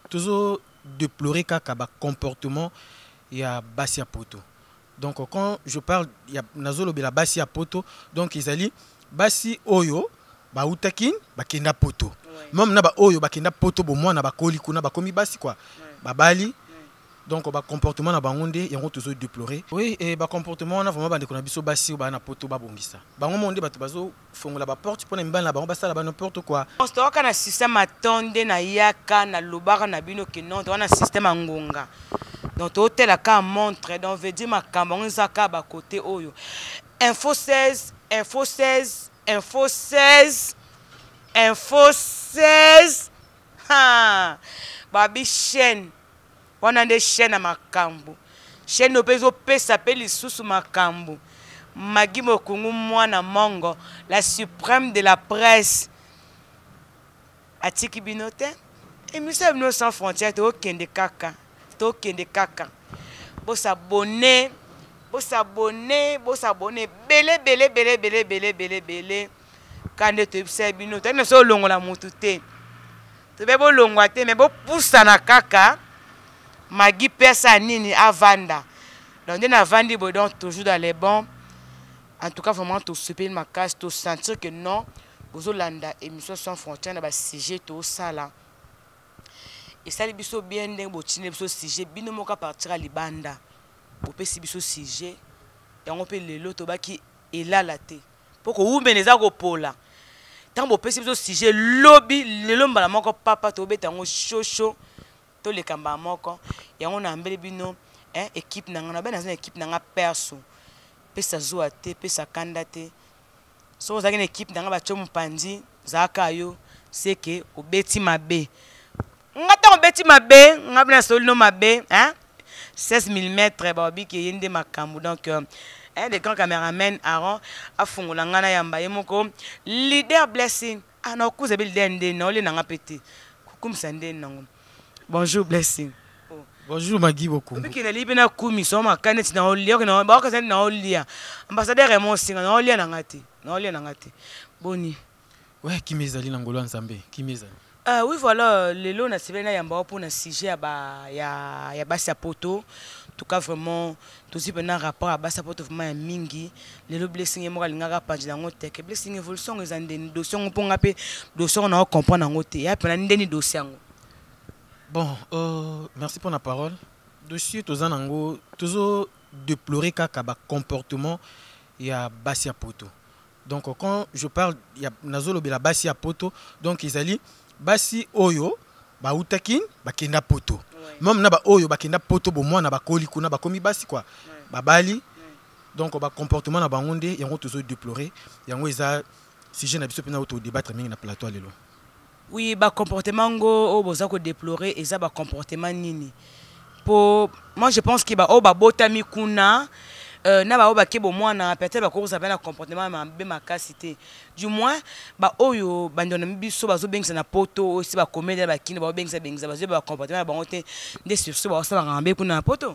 Tozo déplorer kaka ba comportement ya basi ya poto. Donc quand je parle ya nazolobela basi ya poto, donc ezali basi oyo bauta Kin bakenda poto. Même na ba oyo bakenda poto bomwana bakoli kuna bakomi basi quoi. Babali. Donc ba comportement na bango nde yango tozo déplorer. Oui, et ba comportement wana vraiment bandeko na biso basi oyo baa na poto babongisa. Bango mo nde bato bazofongola ba porte mpona mibali na bango basala ba n'importe quoi. Toyaka na système ya temps nde nayaka nalobaka na bino ke non, toza na système ya ngonga, donc totela ka montre. Donc veut dire makambo yango eza kaka bakote oyo Info 16, Info 16, Info 16, Info 16. Ha, babi chaîne wana nde chaîne ya makambo, chaîne oyo mpe ezopesa mpe lisusu makambo. Magi Mokungu, mwana mongo, la suprême de la presse, atiki bino te. Émission ya bino Sans Frontière, tokende kaka, tokende kaka. Bosabone, bosabone, bosabone ebele, ebele, ebele, ebele, ebele, ebele, ebele. Ka nde toyebisa bino, toyebi na biso olongola motu te, tobe bolongwa te, me bopusana kaka. Magi mpe asala nini, avanda. Donc nde navandi boye, donc toujours dans les bons. En tout cas vraiment tosepeli makasi, tosentir que non, bozolanda émission Sans Frontière na basujet tosala, esali biso bien ndenge botindi biso sujet. Bino moko à partir ya libanda bopesi biso sujet yango, mpe lelo tobaki elala te mpo kowumela eza kopola. Ntango bopesi biso sujet lobi, lelo mbala moko papa tobeta yango shosho, toleka mbala moko yango. Nayambeli bino, eh, équipe na nga na be, naza na équipe na nga perso. Pesa zuwa te, pesa kanda te. Soki ozalaki na équipe na nga, batio mopanzi, ozalaka yo seke obeti mabe. Nga ntango obeti mabe, nga mpe nasoli no mabe, hein? 16 mm babiki ye nde makambo. Donc hein, le grand caméraman Aaron afungola nga na yamba ye moko leader Blessing. Ah, nakokuza be leader nde naolie nanga mpe te, kokumisa nde nango. Bonjour Blessing. Bonjour Magui Bokungu. Obiki nali mpe nakumisa o maka neti naolia, baokasa neti naolia ambassadeur ya mosinga, naolia nanga te, naolia nanga te. Boni? Ouais, kimi ezali na ngolo ya Nzambe, kimi ezali. Oui, voilà, lelo nasepeli nayamba wa mpona sujet ya, ba, ya basi ya poto. En tout cas vraiment tozwi mpena rapport ya basi ya poto vraiment ya mingi. Lelo Blessing ye moko alingaka apanzela yango teke. Blessing, évolution yango eza ndeni? Dossier yango, mpo nga mpe dossier yango nao comprendre yango te, ya mpena ndeni dossier yango? Bon, merci pour la parole. Dossier toza nango, tozo déplorer kaka ba comportement ya basi ya poto. Donc quand je parle ya nazolobela basi ya poto, donc ezali basi oyo bauta Kin bakenda poto. Même na ba oyo bakenda poto bomwana bakoli kuna bakomi basi quoi. Babali. Donc ba comportement na bango nde yango tozo déplorer, yango eza sujet na biso mpena oyo todébattre mingi na plateau ya lelo. Oui, bacomportement ngo oyo boza kodéplorer eza bacomportement nini? Po moi je pense ke baoyo babotami kuna na baoyo bake bomwana, peut-être bakokozala mpe na comportement mabe makasi te. Du moins baoyo bandeko na biso bazobengisa na poto, oyo si bakomeli na bakini, baobengisa bengisa, bazoyeba bacomportement na bango te, nde surtout baosalaka mabe kuna na poto.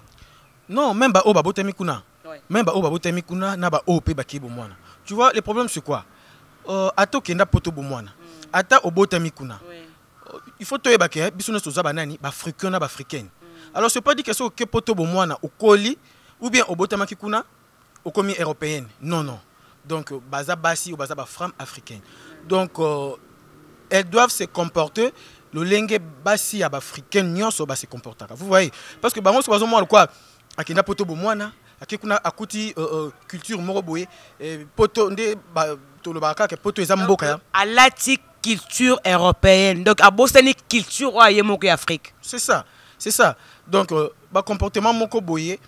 Non, même baoyo babotami kuna, même baoyo babotami kuna na baoyo mpe bakei bomwana, tu vois, le problème c'est quoi? Ata okenda poto bomwana, ata obotami kuna, il faut toyeba ke biso nyonso toza banani, baafricain na baafricaine. Alors c'est pas dit que soki oke poto bomwana, okoli ou bien obotamaki kuna, okomi européenne. Non, non. Donc baza basi oyo baza bafemme africaine, donc elles doivent se comporter lolenge basi ya baafricaine nyonso base comportaka, vous voyez? Parce que bango soki bazomona lokwa akenda poto bomwana, ake kuna akuti culture moko boye, poto nde tolobaka kaka poto eza mboka ya Alati culture européenne, donc abosani culture oyo aye moko ya Afrique. C'est ça, c'est ça. Donc bacomportement moko boye,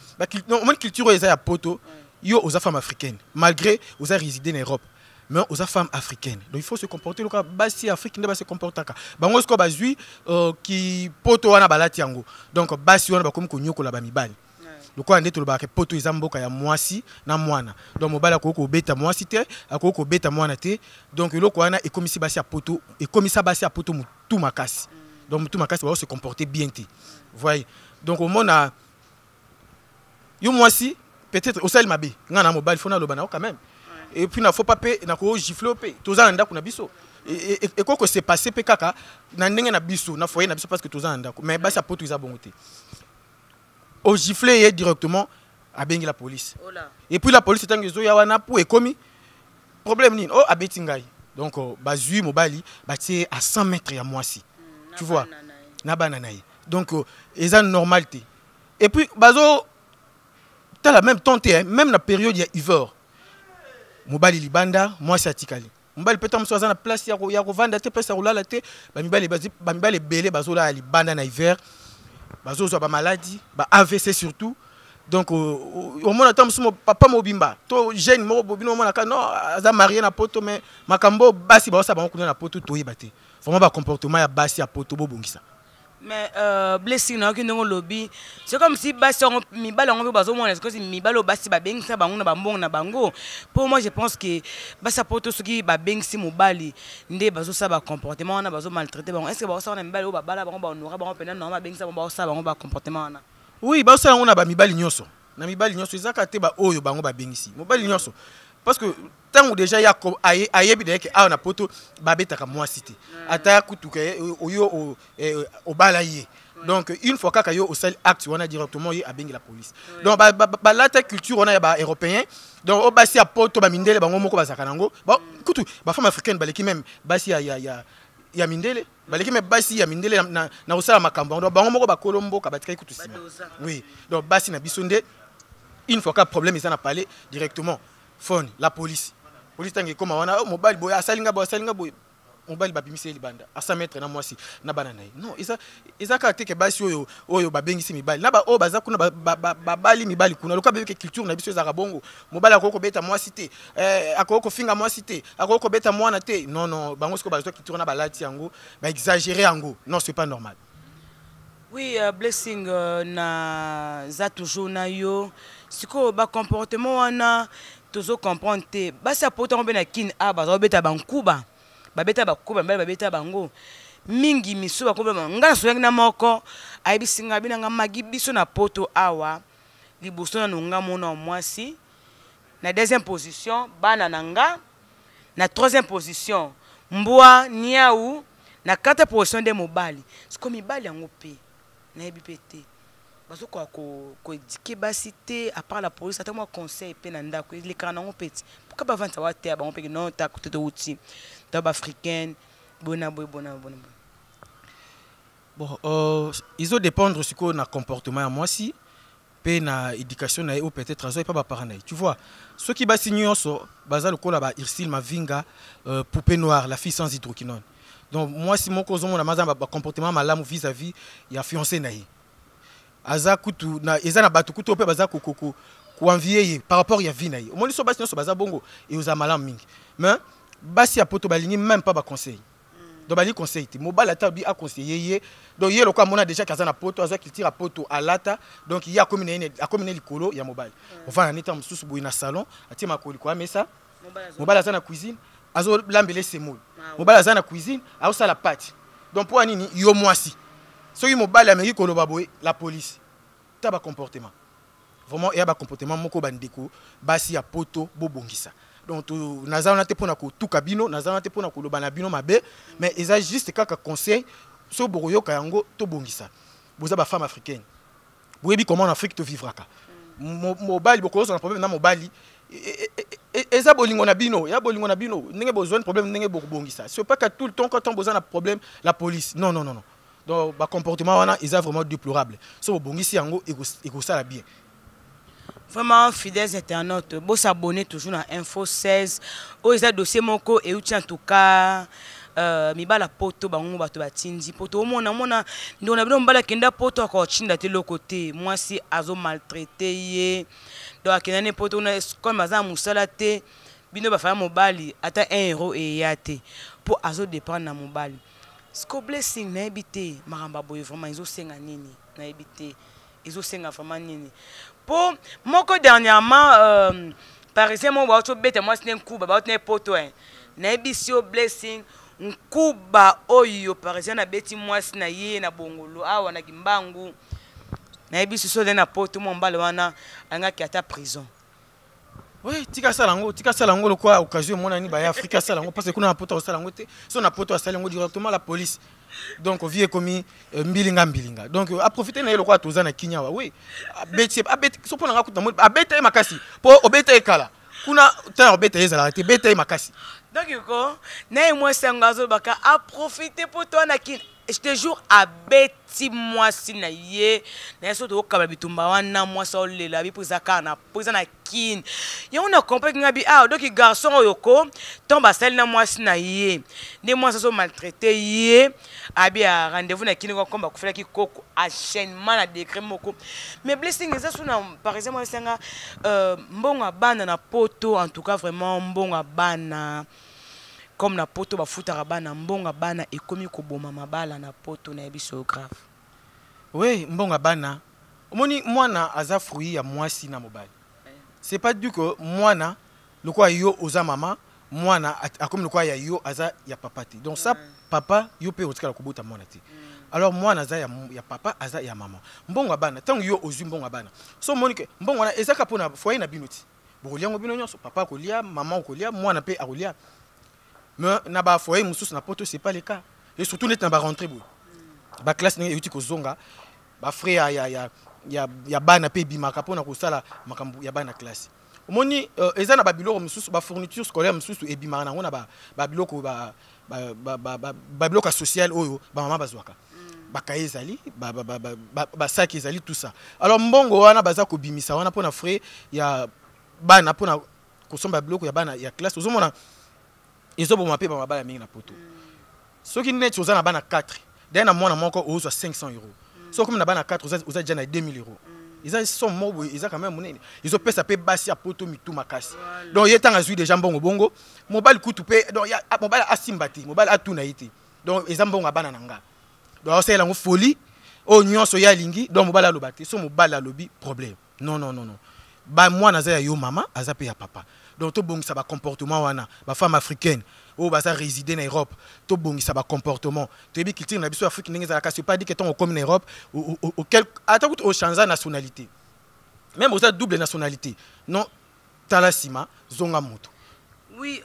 non, omoni culture oyo eza ya poto. Yo oza femme africaine, malgré oza résider na Europe, mais oza femme africaine, donc il faut se comporter lokola basi ya Afrique nde base comportaka. Bango sikoyo bazwi ki poto wana, balati yango, donc basi wana bakomi konyokola bamibali lokola nde tolobaka poto eza mboka ya mwasi na mwana. Donc mobali akoki kobeta mwasi te, akoki kobeta mwana te. Donc eloko wana ekomisi basi ya poto, ekomisa basi ya poto motu makasi. Donc motu makasi, bao se comporter bien te, voyez? Donc omona yo mwasi, peut-être osali mabe, ngai na mobali, faut naloba na yo quand même. Et puis na faut pas mpe nakogifle yo mpe, toza na ndako na biso. Ekoki kose passer mpe kaka na ndenge na biso, na foyer na biso, parce que toza na ndako. Mais basi ya poto eza bongo te. Ogifler ye directement, abengi la police. Et puis la police, ntango ezoya wana, po ekomi problème nini? Oh, abeti ngai. Donc bazwi mobali, batie à 100 mètres ya mwasi, tu vois, na bana na ye. Donc eza normal te. Et puis bazo tala même temps te, même na période ya hiver, mobali libanda, mwasi atikali. Mobali mpe ntango mosusu aza na place ya kovanda te, place ya kolala te. Bamibali ebele bazolala libanda na hiver, bazozwa bamaladi, ba AVC surtout. Donc omona ntango mosusu papa mobimba to jeune moko, bino omonaka non, aza marié na poto, mais makambo basi baosala bango kuna na poto, toyeba te. Vraiment, bacomportement ya basi ya poto, bobongisa. Mais Blessing, nayoki ndenge olobi, c'est comme si basi yango, mibali yango mpe bazomona, c'est comme si mibali oyo basi babengisa bango na bambongo na bango. Mpo moi je pense que basi ya poto, soki babengisi mobali nde bazosala bacomportement wana, bazomaltraiter bango. Est ce que bazosala na mibali oyo babala bango, bahonora bango mpena normal, babengisa bango, bazosala bango bacomportement wana? Oui, bazosala yango na bamibali nyonso, na mibali nyonso. Ezaka te baoyo bango babengisi, mobali nyonso, parce que ntango déjà ye ayebi déjà ke awa na poto babetaka mwasi te, ata kutuka oyo obala ye. Donc une fois kaka yo osali acte wana, directement ye abengi la police. Donc balata culture wana ya baeuropéen. Donc oyo basi ya poto, bamindele bango moko bazalaka nango. Kutu bafemme africaine baleki même basi ya mindele, baleki même basi ya mindele na kosala makambo yango. Donc bango moko bakolo mboka batikaki kutu nsima. Oui, donc basi na biso nde, une fois ka problème eza na palais, directement phone la police. Police ntango ekóma wana, oh, mobali boye asalinga boye, asalinga boye, mobali babimisi ye libanda a 100 mètre na mwasi na bana na ye. Non, eza kaka te ke basi oyo babengisi mibali na baoyo baza kuna, babali mibali kuna. Lokola bayebi ke culture na biso ezalaka bongo, mobali akoki kobeta mwasi te, akoki kofinga mwasi te, akoki kobeta mwana te. Non, non, bango sikoyo bazwa culture wana, balati yango, baexagérer yango. Non, c'est pas normal. Oui, Blessing, na za toujours na yo. Sikoyo bacomportement wana tozocomprendre te. Basi ya poto yango mpe na Kine a baza kobeta bankuba, babeta bakuba, mibali babeta bango mingi. Miso bakobema. Ngai nasolaki na moko, ayebisi ngai binanga magi biso na poto awa, liboso nano nga mona wa mwasi, na deuxième position bana na nga, na troisième position mbwa niau, na quatrième position nde mobali. Siko mibali yango mpe nayebi mpe te, bazokoka koéduquer basi te. À part la police, ata mwa conseil mpe na ndako elekaka nango mpe ti. Pourquoi bavandisa wa te ya bango mpe non, ta te, touti ta baafricaine, boye na boye, boye na boye na boye? Bon, ezodépendre sikoyo na comportement ya mwasi mpe na éducation na ye oyo peut-être azwa epa baparent na ye, tu vois. Soki basi nyonso baza lokola ba Ursile Mavinga, poupée noire, la fille sans hydroquinone, donc mwasi moko ozomona maza na bacomportement malamu vis-à-vis ya fiancé na ye, aza kutu na, eza na bato kutu oyo mpe baza koenvier ye par rapport ya vie na ye. Omoni, so basi nyonso baza bongo, eozala malamu mingi. Mais basi ya poto balingi même pas baconseil. Donc balingi conseil te. Mobali ata obi aconseiller ye, donc ye lokola amona déjà ke aza na poto, aza culture ya poto alata, donc ye akomi na ye, akomi na ye likolo ya mobali. Ovanda neti mosusu boye na salon, atie makolo likolo ya mesa, mobali aza na cuisine azolambela semoule, mobali aza na cuisine azosala pâtes. Donc mpo ya nini yo mwasi, soki mobali ameki koloba boye, la police? Ta bacomportement vraiment eya bacomportement moko. Bandeko basi ya poto, bobongisa. Donc naza wana te mpona kotuka bino, naza wana te mpona koloba na bino mabe, mais eza juste kaka conseil. Soki bokoyoka yango, tobongisa. Boza bafemme africaine, boyebi comment en Afrique tovivraka. Mobali, bokozala na problème na mobali, eza bolingo na bino, ya bolingo na bino ndenge bozwani problème, ndenge bokobongisa. C'est pas que tout le temps, quand boza na problème, la police. Non, non, non, non. Donc bacomportement wana eza vraiment déplorable. So bobongisi yango, ekosala bien. Vraiment, fidèles internautes, bosabonner toujours na Info 16. Oyo eza dossier moko euti, en tout cas, mibala poto bango bato batindi poto. Omona, omona ndeko na bino mobali akenda poto, akotinda te eloko te, mwasi azomaltraiter ye. Donc akenda ne poto kuna, comme aza na mosala te, bino bafaya mobali, ata 1 euro eya te, mpo azodépendre na mobali. Siko Blessing, nayebi te makambo ya boye vraiment ezosenga nini, nayebi te ezosenga vraiment nini. Mpo moko dernièrement, parisien moko bauti obeta mwasi ne nkuba, bauti na poto. Nayebisi yo Blessing, nkuba oyo parisien abeti mwasi na ye na Bongolo awa na Kimbangu, nayebisi so ozali na poto, mwa mobali wana alingaki ata prison. Oui, tika asala yango, tika asala yango lokola occasion emonani baya Afrika, asala yango parce que kuna na poto akosala yango te. So na poto asali yango, directement la police. Donc vie ekomi mbilinga mbilinga. Donc aprofite na ye lokola toza na kinya wa. Oui, abeti, abeti. So mpo na nga kuta namoni abeta ye makasi, mpo obeta ye kala kuna, ntango obeta ye ezalaka te, beta ye makasi. Donc ko na ye mwasi yango azolobaka aprofite mpo to wana kini. Je te jure, abeti mwasi na ye na ye. So tokokaba bitumba wana, mwasi aolela bi mpo eza kaka na mpo eza na kini. Yango na comprendre nga bi ah, donc garçon oyo ko ntango basali na mwasi na ye, nde mwasi azo maltraite ye, abi ya rendez-vous na kini komba akufelaki koko, enchaînement na degré moko. Mais Blessing, eza so na par exemple esanga mbongo ya bana na poto. En tout cas vraiment, mbongo ya bana comme na poto bafutaka bana, mbongo ya bana ekomi koboma mabala na poto. Nayebi so grave. Oui, mbongo ya bana, omoni, mwana aza fruit ya mwasi na mobali. C'est pas dit que mwana lokola yo oza mama, mwana akomi lokola ya yo, aza ya papa te. Donc ça, papa, yo mpe otikala kobota mwana te. Alors mwana aza ya papa, aza ya mama. Mbongo ya bana, ntango yo ozwi mbongo ya bana, so omoni ke mbongo wana ezaka mpona foyer na bino, ti bokolia yango bino nyonso, papa akolia, mama okolia, mwana mpe akolia. Mais na bafoyer mosusu na poto, c'est pas le cas, et surtout neti na barentrée boye, baclasse ndenge euti kozonga, bafrais ya bana mpe ebimaka mpona kosala makambo ya bana classe. Omoni, eza na babiloko mosusu, bafourniture scolaire mosusu ebimaka nango na babiloko babiloko ya social oyo bamama bazwaka, bakaye ezali, basaki ezali, tout ça. Alors mbongo wana baza kobimisa wana mpona frais ya bana, mpona kosomba biloko ya bana ya classe, ozomona ezoboma mpe bamabala mingi na poto. Soki neti oza na bana 4, daya na mwana moko ozwa 500 euros. Soki okomi na bana 4, oza déjà na 2000 euros. Eza somme moko boye, eza quand même monene, ezopesa mpe basi ya poto mitu makasi. Donc ye ntango azwi déjà mbongo bongo, mobali kutu mpe, donc mobali asimba te, mobali atuna ye te. Donc eza mbongo ya bana na nga, donc aosalela yango folie oyo nyonso ye alingi. Donc mobali aloba te, so mobali alobi, problème. Non, non, non, non, bamwana aza ya yo mama, aza mpe ya papa. Donc tobongisa bacomportement wana. Bafemme africaine oyo baza réside na Europe, tobongisa bacomportement. Toyebi culture na biso Afrique ndenge ezalaka. C'est pas dit que ntango okomi na Europe, ata kutu ochange nationalité, même oza double nationalité, non, tala nsima, zonga moto. Oui,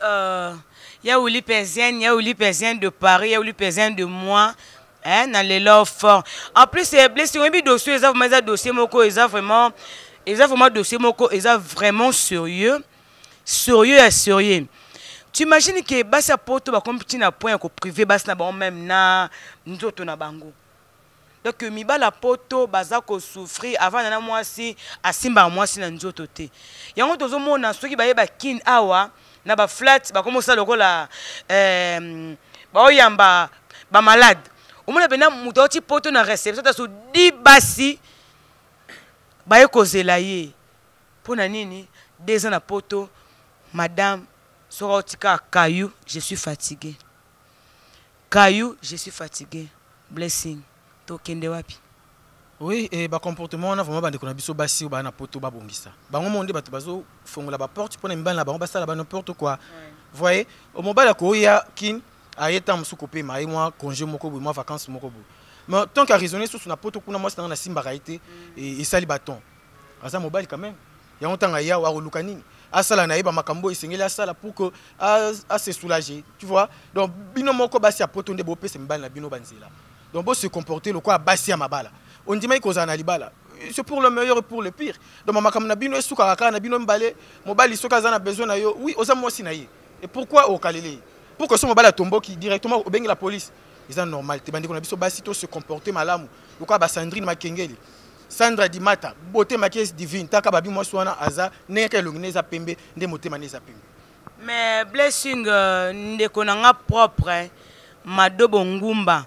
ya Willy Pesien, ya Willy Pesien de Paris, ya Willy Pesien de moi, hein, na lelo fort. En plus, c'est Blessing, oyebi dossier eza vraiment, eza dossier moko, eza vraiment dossier moko, eza vraiment sérieux, sérieux ya sérieux. Tu imagines que basi ya poto bakomi ntina point ya kopriver basi na bango même na nzoto na bango. Donc mibali ya poto baza kosouffrir avant na mwasi asimbaka mwasi na nzoto te. Yango tozomona soki bayeba kine awa na baflat, bakomosala lokola baoyamba bamalade. Omona mpena moto auti poto na réception, ta so di basi baye kozela ye. Mpo na nini? 2 ans na poto, madame, soki aotika caillou, je suis fatigué, caillou, je suis fatigué. Blessing, tokende wapi? Oui, e bacomportement wana vraiment, bandeko na biso basi oyo baa na poto babongisa bango moko nde bato bazofongola baporte mpona mibali na bango basala ba n'importe quoi. Voyez, mobali akoya kine, aye ntango mosusu kopema, aye mwa congé moko boye, mwa vacance moko boye, mais tant qu'araisonner susu na poto kuna, mwasi nanga nasimbaka ye te, esali baton. Aza mobali quand même. Yango ntango aya, akoluka nini asala na ye bamakambo oyo esengeli asala pour que ase soulager, tu vois. Donc bino moko basi ya poto nde bopesa mibali na bino banzela. Donc bose comporter lokola basi ya mabala. Ondimaki kozala na libala, c'est pour le meilleur et pour le pire. Donc makambo na bino esukaka kaka na bino mibale. Mobali soki aza na besoin na yo, oui, oza mwasi na ye. Et pourquoi okalele ye? Pour que so mobali atomboki, directement obengi la police? Eza normal te. Bandeko na biso basi, to se comporter malamu lokola basandrine Makengeli, Sandra Dimata, beauté maquilleuse divine. Taka babi, mwasi wana aza ndenge kaka elongi nde eza pembe, nde motema nde eza pembe. Mais Blessing, ndeko na nga propre Madobo Ngumba,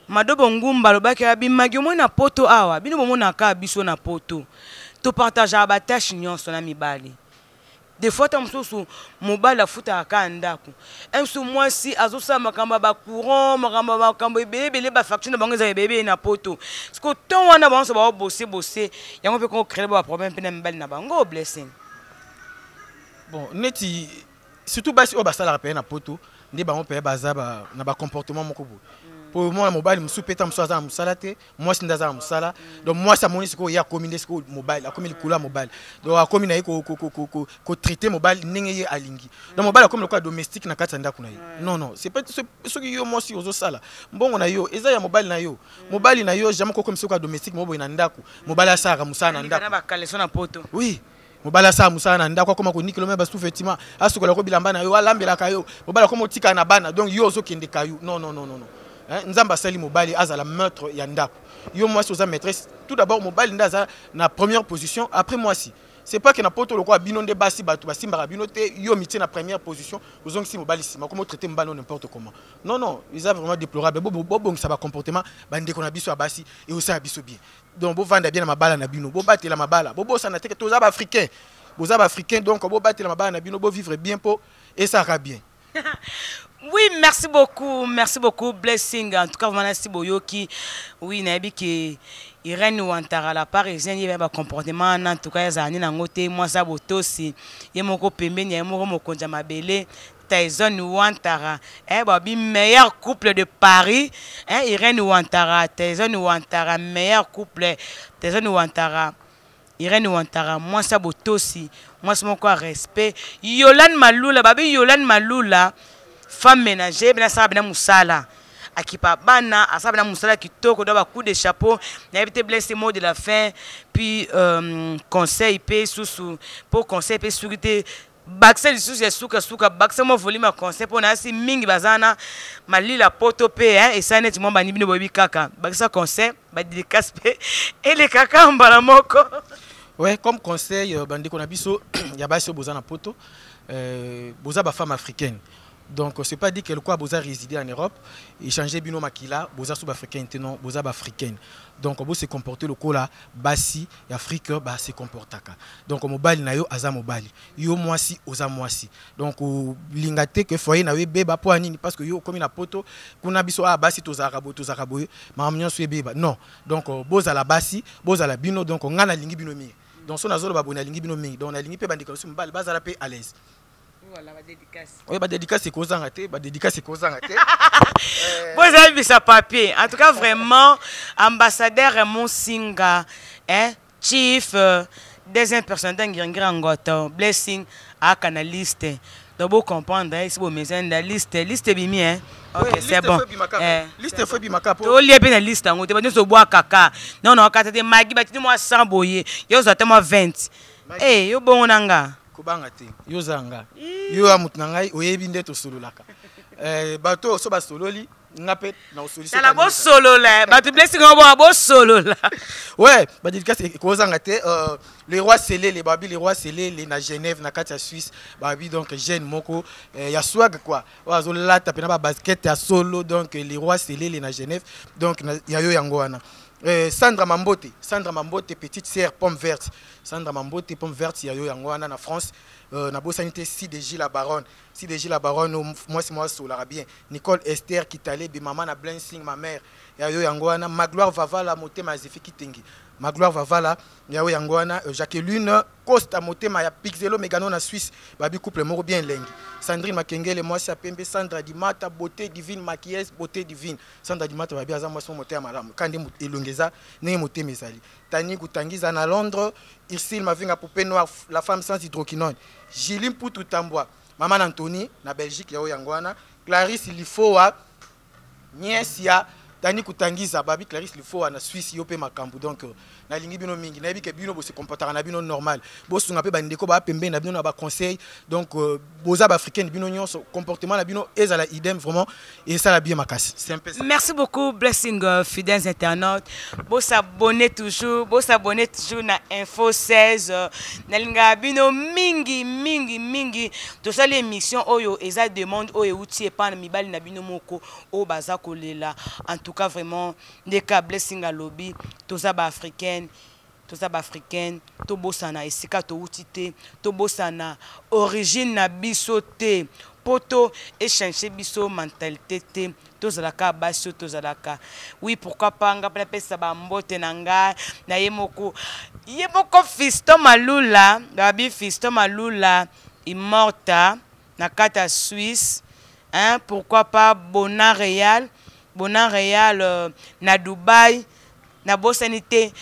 Madobo Ngumba alobaki abimaki omoi na poto awa. Bino bomonaka biso na poto, topartageaka batâche nyonso na mibali. Des fois ta mosusu mobali afutaka kaka ndako, mosusu mwasi azosala makambo ya bacourant, makambo ya makambo ebele ebele, bafacture na bango eza ebele ebele na poto. Parce que temps wana bango nyonso baobose bose yango mpe kocréer baproblème mpe na mibali na bango, Blessing. Bon, neti surtout basi oyo basalaka peye na poto nde bango mpe baza na bacomportement moko boye. Po mwana mobali mosusu mpe ta mosusu aza na mosala te, mwasi nde aza na mosala. Donc mwasi amoni sikoyo ye akomi nde sikoyo mobali, akomi likolo ya mobali. Donc akomi na ye kotraiter mobali ndenge ye alingi. Donc mobali akomi lokola domestique na kati ya ndako na ye. Non, non, c'est pas. Soki yo mwasi ozosala, mbongo na yo eza ya mobali na yo. Mobali na yo jamais kokomi soki ya domestique mo boye na ndako. Mobali asalaka mosala na ndako. Na bacaleçon na poto. Oui, mobali asala mosala na ndako, akoma konikela me basous-vêtement, asukolaka bilamba na yo, alambelaka yo. Mobali akoma otikala na bana, donc yo ozokende kayu. Non, non, non, non, non. Hein, Nzambe asali mobali azala maître ya ndako, yo mwasi oza maîtresse. Tout d'abord mobali nde aza na première position, après mwasi. C'est pas que na poto lokola bino nde basi, bato basimbaka bino te, yo mitie na première position, ozongisi mobali nsima, koma otraiter mobali n'importe comment. Non, non, eza vraiment déplorable. Bobongisa bacomportement, bandeko na biso ya basi, eosala biso bien. Donc bovanda bien na mabala na bino, bobatela mabala, bobosana te toza baafricain, boza baafricain. Donc bobatela mabala na bino, bovivre bien mpo esalaka bien. Oui, merci beaucoup, merci beaucoup, Blessing. En tout cas, vraiment, si boyoki, oui, nayebi ke Irène Wantara, la Parisienne, ye ba comportement en tout cas ezali nango te. Mwasi botosi, ye moko pembeni, ye moko mokonzi ya mabele. Tyson Wantara, eh, babi meilleur couple de Paris, hein, Irène Wantara, Tyson Wantara, meilleur couple, Tyson Wantara. Irène Wantara, mwasi ya botosi, mwasi moko ya respect. Yolande Malula, babi Yolande Malula, femme ménager, bena asala bena mosala, akipa bana, asala bena mosala kitoko. Donc bacoup de chapeau. Nayebi te, Blessing, mot de la fin, puis conseil mpe susu, mpo conseil mpe soki te bakisa lisusu ya sukasuka, bakisa mwa volume ya conseil, mpo nayasi mingi baza na malila poto mpe esali neti mwa bani bino boyebi kaka. Bakisa conseil, badédicace mpe elekaka mbala moko. Ouais, comme conseil, bandeko na biso ya basi oyo boza na poto, boza bafemme africaine. Donc c'est pas dit que quoi boza résider en Europe échanger bino makila, boza sous africaine te. Non, boza africaine. Donc bo se comporter lokola basi ya Afrique ba se comportaka. Donc mobali na yo aza mobali, yo mwasi oza mwasi. Donc linga te que foyer na yo ebeba. Po nini? Parce que yo okomi na poto kuna, biso ah basi tozalaka boye, tozalaka boye, makambo nyonso ebeba. Non. Donc bozala basi, bozala bino. Donc nga nalingi bino mingi. Donc so nazoloba boye, nalingi bino mingi. Donc nalingi mpe bandeko biso mobali bazala mpe à l'aise. Voilà, badédicace. Oyo badédicace ekozanga te, badédicace ekozanga te. Bozayebisa papier. En tout cas, vraiment, ambassadeur Raymond Singa, hein, chief deuxième personne ngiringira ngoto, Blessing aka na liste. Donc bocomprendre esi bomesa na liste, liste ebimi, hein. Ok, c'est bon. Liste fo ebimaka. Tolia mpe na liste yango te, bato nyonso obwakaka. Non, non, kata te. Magi batindi mwa 100 boye, yo ozwa te mwa 20. E yo bongo na nga. Kobanga te, yo oza nga, yo ya motu na ngai, oyebi nde tosololaka. Bato oyo so basololi nga mpe na osolisi. Tala, bosolola bato, Blessing oboa bosolola. Ouais, badédicace ekozanga te. Le roi Selele, babi le roi Selele na Genève, na kati ya Suisse, babi donc jeune moko ya swag quoi, oyo azolata mpena babasket ya solo. Donc le roi Selele na Genève, donc ya yo yango wana. Sandra Mambote, Sandra Mambote, petite sœur pomme verte, Sandra Mambote, pomme verte, ya yo yango wana na France. Nabosani te CDJ la baronne, CDJ la baronne, mwasi mwa asolaka bien. Nicole Esther Kitalebe, mama na Blessing, ma mère, ya yo yango wana. Magloire Vavala, motema ya Zefi Kitengi, Magloire Vavala, ya yo yango wana. Jacqueline Costa, motema ya Pixelo Megano na Suisse, babi couple moko bien elengi. Sandrine Makengele, mwasi ya pembe. Sandra Dimata, beauté divine, maquilleuse, beauté divine. Sandra Dimata, babi aza mwasi mo motema malamu, kandi elongi eza ndenge motema ezali. Tani Kutangiza na Londres, Ursile Mavinga, poupée noire, la femme sans hydroquinone. Julie Mputu Tambwa, mama na Antony na Belgique, ya oyo yango wana. Clarisse Lifoa, nièce ya Tani Kutangiza, babi Clarisse Lifoa na Suisse, yo mpe makambo. Donc nalingi bino mingi, nayebi ke bino bose comportaka na bino normal, bosunga mpe bandeko baa pembeni na bino na baconseil. Donc boza baafricaine bino nyonso, comportement na bino ezala idem, vraiment esala bien makasi. C'est un peu ça. Merci beaucoup, Blessing. Fidèles internautes, bosabonner toujours, bosabonner toujours na Info 16. Nalingaka bino mingi mingi mingi. Tosali émission oyo eza demande oyo euti epai na mibali na bino moko oyo baza kolela. En tout cas, vraiment, ndeka Blessing alobi, toza baafricaine, toza baafricaine, tobosana esika touti te, tobosana origine na biso te, mpo to échange biso mentalité te. Tozalaka basi oyo tozalaka. Oui, pourquoi pas, nga mpe napesa bambote na ngai na ye moko, ye moko Fiston Malula, babi Fiston Malula Immorta na kati ya Suisse, hein, pourquoi pas Bona Real. Bona Real euh, na Dubaï nabosani te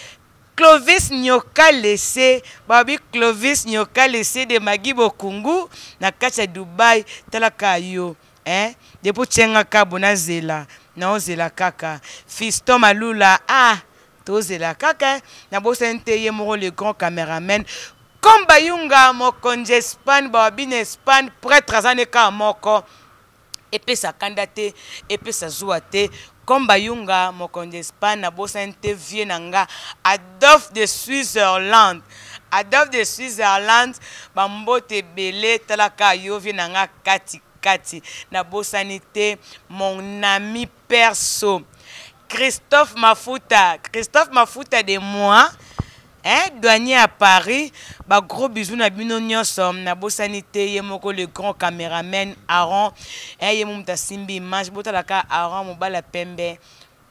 Clovis Nyoka Lese babi Clovis Nyoka Lese de Magi Bokungu na kati ya Dubaï talaka yo hein depuis tienga kabo nazela naozela kaka Fiston Malula ah tozela kaka nabosani te ye moko le grand cameraman comme Bayunga mokonzi Espagne babi na Espagne prêtre aza ne kaka moko epesa kanda te epesa zuwa te comme Bayunga mokonzi Espagne nabosani te vieux na nga Adolphe de Switzerland Adolphe de Switzerland bambote ebele talaka yo vieux na nga kati kati nabosani te mon ami perso Christophe Mafuta Christophe Mafuta de moi hein, douanier à Paris ba gros bisous na bino nyonso nabosani te ye moko le grand cameraman Aaron hein, ye moto asimbi image botalaka Aaron mobali ya pembe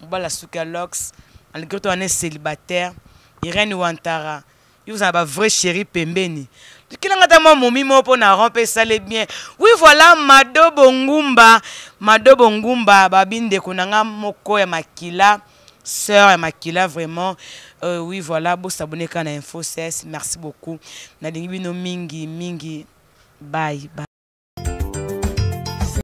mobali ya suki ya lox malgré to wana célibataire Irène Wantara yo ozala ba vrai chéri pembeni tukilanga ata mwa momi moko mpo na Aaron mpe esale bien. Oui voilà, Mado Bongumba, Mado Bongumba babi ndeko na nga moko ya makila, sœur ya makila vraiment. Oui voilà, bosabone kaka na Info 16. Merci beaucoup, nalingi bino mingi mingi. Bye bye.